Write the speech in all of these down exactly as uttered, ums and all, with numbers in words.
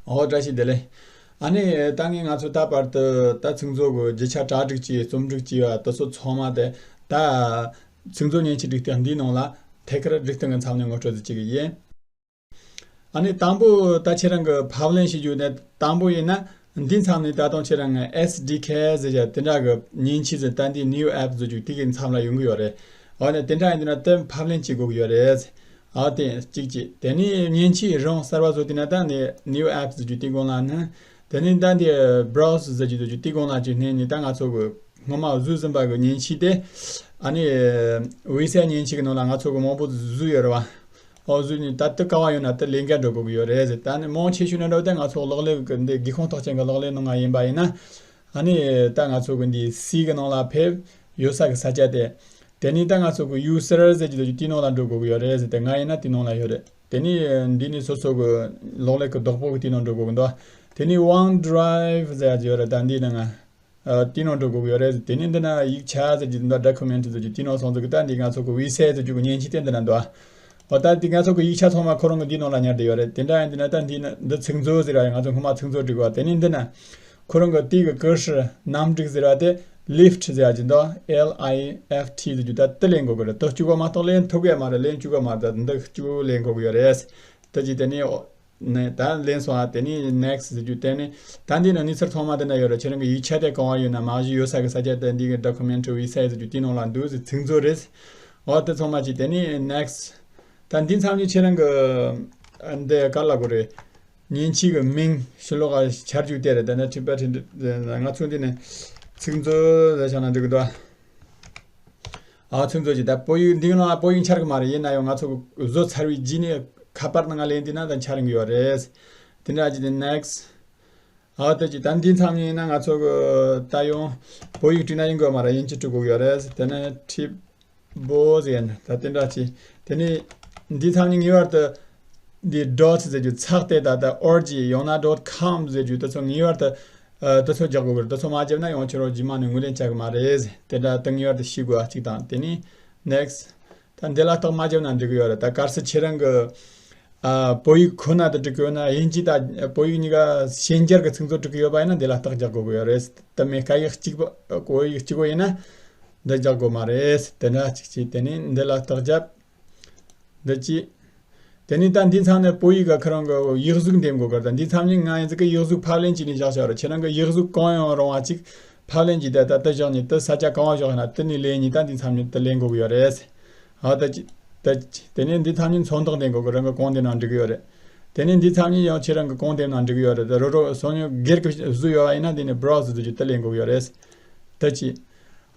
ཨོ་བཀྲ་ཤིས་བདེ་ལེགས། ཨ་ནི་ད་ངས་ང་ཚོ་ད་བར་དུ་ད་ཚིག་མཛོད་གི་རྒྱུ་ཆ་གྲ་སྒྲིག་བྱས་རྩོམ་སྒྲིག་བྱས་པ་དེ་ཚོ་ཚང་མ་དེ་ད་ཚིག་མཛོད་མཉེན་ཆས་སྒྲིག་སྟེགས་འདིའི་ནང་ལ་ཐད་ཀར་སྒྲིག་སྟངས་ཀྱི་མཚམས་ནས་ངོ་སྤྲོད་ཅིག་ཡིན། ཨ་ནི་དང་པོ་ད་ཁྱེད་རང་གི་ཕབ་ལེན་བྱེད་རྒྱུ་ནི་དང་པོ་ཡིན་ན། འདིའི་མཚམས་ནས་ད་དུང་ཁྱེད་རང་གི་ཨེས་ཌི་ཁེ་ཟེར་ཡ་དེ་འདྲ་གི་མཉེན་ཆས་ཟེར། ད་འདི་ནིའུ་ཨེབ་ཟེར་རྒྱུ་དེ་གི་མཚམས་ལ་ཡོང་གི་ཡོད་རེད། འོ་ན་དེ་འདྲ་ཡིན་དུས་ན་དེ་ཕབ་ལེན་བྱེད་དགོས་ཀྱི་ཡོད་རེད། ཨ་དེ་གཅིག་གཅིག་དེ་ནས་མཉེན་ཆས་རང་གསར་པ་བཟོ་དུས་ན་ད་ནི་ནིའུ་ཨེབ་ཟེར་རྒྱུ་དེ་སྒང་ལ་ནི། དེ་ནས་ད་འདི་བྷ་རའོ་སི་ཟེར་རྒྱུ་དེ་རྒྱུ་དེ་སྒང་ལ་ཅིག་སྣེ་ནས་ད་ང་ཚོ་གི་སྔོན་མ་བཟོས་ཟིན་པ་གི་མཉེན་ཆས་དེ། ཨ་ནི་ཝི་སའི་མཉེན་ཆས་གི་ནང་ལ་ང་ཚོ་གི་མང་པོ་བཟོས་ཡོད་རེད་བ། ཨོ་བཟོས་ནས་ད་དེ་ག་བ་ཡོད་ན་དེ་ལེན་ག་འགྲོ་དགོས་ཀྱི་ཡོད་རེད་ཟེར། ད་ནི་མང་ཆེ་ཤོས་ནི་འགྲོ་དེ་ང་ཚོ་གློག་ཀླད་གི་འདི་སྒེའུ་ཁུང་ཐོག་ཅན་གི་གློག་ཀླད་ནང་ང་ཡིན་པ་ཡིན་ན། ཨ་ནི་ད་ང་ཚོ་གི་འདི་སི་གི་ནང་ལ་ཕེབས། ཡོད་ས་གི་ས་ཆ་དེ། དེ་ནས་ད་ང་ཚོ་གི་ཡུ་སར་ཟེར་གྱི་འདུག་གི་དེའི་ནང་ལ་འགྲོ་དགོས་ཀྱི་ཡོད་རེད་ཟེར། དེ་ང་ཡིན་ན་དེའི་ནང་ལ་ཡོད་རེད། དེ་ནས་འདི་ནས་སོ་སོ་གི་གློག་ཀླད་གི་བདག་པོ་གི་དེའི་ནང་འགྲོ་དགོས་གི་འདུག་དེ་ནས་ཝན་ཌ་རའིབ་ཟེར་ཡ་ཅིག་ཡོད་རེད། ད་འདིའི་ནང་ང་། ཨ། དེའི་ནང་འགྲོ་དགོས་ཀྱི་ཡོད་རེད། དེ་ནས་འདི་ན་ཡིག་ཆ་ཟེར་གྱི་འདུག་ཌོ་ཀུ་མེན་ཊི་ཟེར་གྱི་དེའི་ནང་སོང་ཙང་གི་ད་འདི་ང་ཚོ་གི་ཝི་སའི་ཟེར་རྒྱུ་གི་མཉེན་ཆས་དེ་འདི་ན་འདུག་འོ་ད་འདི་ང་ཚོ་གི་ཡིག་ཆ་ཚང་མ་ཁོ་རང་གི་འདིའི་ནང་ལ་ཉར་བསྡད་ཡོད་རེད། དེ་འདྲ་ཡིན་དུས་ན་ད་འདི་ན་འདི་ཚིག་མཛོད་ཟེར་བ་ཡང་ང་ཚོ་སྔོན་མ་ཚིག་མཛོད་བསྒྲིགས་པ་དེ་ནས་འདི་ན། ཁོ་རང་གི་དེ་གི་ཀི་ཧྲི་ནམ་འགྲིག་ཟེར་བ་དེ་ལིཕ་ཊི་ཟེར་བ་ཅིག་འདུག་ཨེལ་ཨའི་ཨེཕ་ཊི་ཟེར་རྒྱུ་ད་དེ་ལེན་དགོས་ཀྱི་རེད། དེ་གཅིག་པོ་མ་གཏོགས་ལེན་ཐུབ་ཀྱི་མ་རེད། ལེན་བཅུག་གི་མ་རེད། ད་འདི་གཅིག་པོ་ལེན་དགོས་ཀྱི་ཡོད་རེད། དེ་གཅིག་དེ་ནས་ནས་ད་ལེན་སོང་ཨ། དེ་ནས་ནེག་སི་ཊི་ཟེར་རྒྱུ་དེ་ནས་ད་འདི་ན་གནས་ཚུལ་ཚང་མ་དེ་ན་ཡོད་རེད། ཁྱེད་རང་གི་ཡིག་ཆ་དེ་གང་བ་ཡོད་ན་མ་གཞི་ཡོད་ས་གི་ས་ཆ་དེ་འདི་གི་ཌོ་ཀུ་མེན་ཊི་ཝི་སའི་ཟེར་རྒྱུ་དེའི་ནང་ལ་འདུག་ཟེར་ཚིག་མཛོད་རེད། འོ་དེ་ཚང་མ་ཅིག་དེ་ནས་ནེག་སི་ཊི། ད་འདི་མཚམས་ནས་ཁྱེད་རང་གི་འདི་ག་ལ་གོ་རེད། མཉེན་ཆས་ཀྱི་མིང་ཕྱི་ལོགས་ལ་འཆར་རྒྱུ་དེ་རེད། ད་ནི་ཊི་བེ་ཊན་ང་ཚོ་འདི་ནས་ཚིག་མཛོད་ཟེར་བྱས་ན་འགྲིག་གི་འདུག་ཨ། ཚིག་མཛོད་ཀྱི་ད་བོད་ཡིག་འདི་ནང་ལ་བོད་ཡིག་འཆར་གི་མ་རེད། ཡིན་ན་ཡང་ང་ཚོ་བཟོ་ཚར་བའི་རྗེས་ནས་ཁ་པར་ནང་ལེན་དུས་ན་ད་འཆར་གི་ཡོད་རེད། དེ་འདྲ་ཅིག་དེ་ནེག་སི་ཊི། ཨ་དེ་ཅིག་ད་འདི་མཚམས་ཡིན་ན་ང་ཚོ་གི་ད་ཡང་བོད་ཡིག་བྲིས་ན་ཡིན་དགོས་མ་རེད། དབྱིན་ཇི་བྲིས་དགོས་ཀྱི་ཡོད་རེད། དེ་ནས་ཊི་བོ་ཟེར་ན་ད་དེ་འདྲ་ཅིག་དེ་ནས་འདི་མཚམས་ནས་ངེས་པར་དུ་འདི་ཌོ་ཊི་ཟེར་རྒྱུ་ཚེག་དེ་ད་ད་ཨོར་ཇི་ཡང་ན་ཌོ་ཊི་ཀོམ་ཟེར་རྒྱུ་དེ་ཚོ་ངེས་པར་དུ་ཨ་དེ་ཚོ་རྒྱག་དགོས་ཀྱི་རེད། དེ་ཚོ་མ་བརྒྱབ་ན་ཡང་ཁྱེད་རང་རྗེས་མ་ནས་ངོས་ལེན་བྱ་གི་མ་རེད། དེ་འདྲ་དེ་ངེས་པར་དུ་ཤེས་དགོས་པ་གཅིག་དང་། དེ་ནས་ནེག་སི་ཊི། ད་འདི་ལ་རྟགས་མ་བརྒྱབ་ན་འགྲིག་གི་ཡོད་རེད། ད་གལ་སྲིད་ཁྱེད་རང་གི་ཨ་བོད་ཡིག་ཁོ་ན་དེ་འགྲིག་གི་ཡོད་ན། དབྱིན་ཇི་དང་བོད་ཡིག་གཉིས་ཀ་ཤན་སྦྱར་གྱི་ཚིག་མཛོད་འགྲིག་གི་ཡོད་པ་ཡིན་ན་འདི་ལ་རྟགས་རྒྱག་དགོས་ཀྱི་ཡོད་རེད། དེ་མིན་སྐད་ཡིག་གཅིག་པ་བོད་ཡིག་གཅིག་པོ་ཡིན་ན་འདི་རྒྱག་དགོས་མ་རེད། དེ་འདྲ་གཅིག་བྱས་དེ་ནས་འདི་ལ་རྟགས་བརྒྱབ། འདི་གཅིག་དེ་ནས་ད་འདི་མཚམས་ནས་བོད་ཡིག་ག་ཁོ་རང་གི་ཡིག་གཟུགས་འདེམས་དགོས་ཀྱི་རེད། ད་འདི་མཚམས་ནས་ང་ཡིན་ཙི་གི་ཡིག་གཟུགས་ཕབ་ལེན་བྱས་ནས་བཞག་བཞག་རེད། ཁྱེད་རང་གི་ཡིག་གཟུགས་གང་ཡང་རུང་བ་ཅིག་ཕབ་ལེན་གྱིས་ད་ད་ལྟ་བཞག་ནས་དེ་ས་ཆ་གང་བ་བཞག་ཡིན་ན་དེ་ནས་ལེན་ནས་ད་འདི་མཚམས་ནས་དེ་ལེན་དགོས་ཀྱི་ཡོད་རེད། ཨ་ད་ཅི་ད་ཅི་དེ་ནས་འདི་མཚམས་ནས་མཚོན་རྟགས་འདེམས་དགོས་ཀྱི་རང་གི་གང་འདེམས་ན་འགྲིག་གི་ཡོད་རེད། དེ་ནས་འདི་མཚམས་ནས་ཡང་ཁྱེད་རང་གི་གང་འདེམས་ན་འགྲིག་གི་ཡོད་རེད། ད་རོ་རོ་སང་ཉིན་སྒེར་གྱི་བཟོས་ཡོད་པ་ཡིན་ན་དེ་ནས་བྷ་རའོ་སི་ཟེར་རྒྱུ་དེ་ལེན་དགོས་ཀྱི་ཡོད་རེད། ད་ཅི།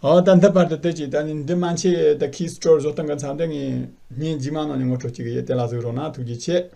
ཨོ་ད་འདི་བར་དུ་དེ་ཅི་ད་ནི་འདི་མན་ཆད་ད་ཁི་སི་ཊོར་བཟོ་སྟངས་གི་མཚམས་དེ་ངས་ངའི་རྗེས་མ་ནང་ནས་ངོ་སྤྲོད་ཅིག་ཡོད། དེ་ལ་གཟིགས་རོགས་གནང་། ཐུགས་རྗེ་ཆེ།